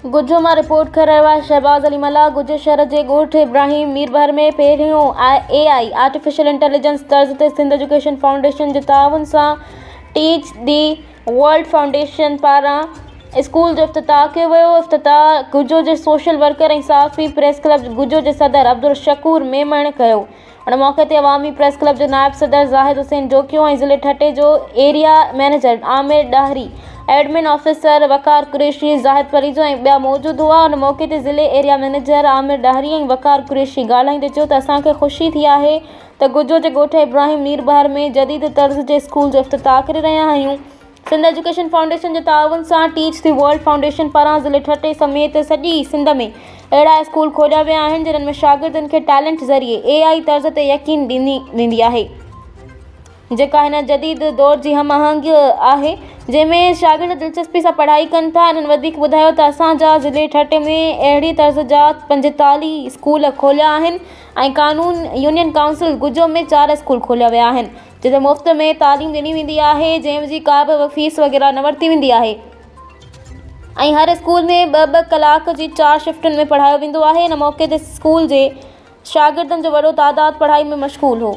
ڳجهو مان رپورٽ ڪري رهيو آهي شهباز علي ملاح ڳجهي شهر جي ڳوٺ ابراهيم ميربحر ۾ پهريون اي آء آرٽيفيشل انٽيليجنس طرز تي سنڌ ايجوڪيشن فائونڊيشن جي تعاون سان ٽيچ the world foundation پاران اسڪول جو افتتاح ڪيو ويو افتتاح ڳجهو جي سوشل ورڪر ۽ صحافي پريس ڪلب ڳجهو جي صدر عبدالشڪور ميمڻ ڪيو ان موقعي تي عوامي پريس ڪلب جو نائب صدر زاهد حسين جوکيو ۽ ضلعي ٺٽي جو area manager Amir Dahri, admin officer Waqar Qureshi, Zahid Palijo ۽ ٻيا موجود هئا. ان موقعي تي ضلعي ايريا مئنيجر عامر ڏاهري ۽ وقار قريشي ڳالهائيندي چيو ته اسان کي خوشي ٿي آهي ته گجو جي ڳوٺ ابراهيم ميربحر ۾ جديد طرز جي اسڪول جو افتتاح ڪري رهيا آهيون. سنڌ ايجوڪيشن فائونڊيشن جي تعاون سان ٽيچ the world foundation پاران ضلعي ٺٽي سميت سڄي سنڌ ۾ اهڙا اسڪول کوليا ويا آهن جنھن ۾ شاگردن کي ٽيلنٽ ذريعي اي آء طرز تي يقين ڏني ويندي آهي جيڪا هن جديد دور جي هم آهنگ آهي جنهن ۾ شاگرد دلچسپي سان پڙهائي ڪن ٿا انهن وڌيڪ ٻڌايو ته اسان جا ضلعي ٺٽي ۾ اهڙي طرز جا 45 اسڪول کوليا آهن ۽ قانون يونين ڪائونسل گجو ۾ چار اسڪول کوليا ويا آهن جتي مفت ۾ تعليم ڏني ويندي آهي جنهن جي ڪا به فيس وغيره نه ورتي ويندي آهي ۽ هر اسڪول ۾ ٻه ٻه ڪلاڪ جي چار شفٽن ۾ پڙهايو ويندو آهي ان موقعي تي اسڪول جي شاگردن جو وڏو تعداد پڙهائي ۾ مشغول هو.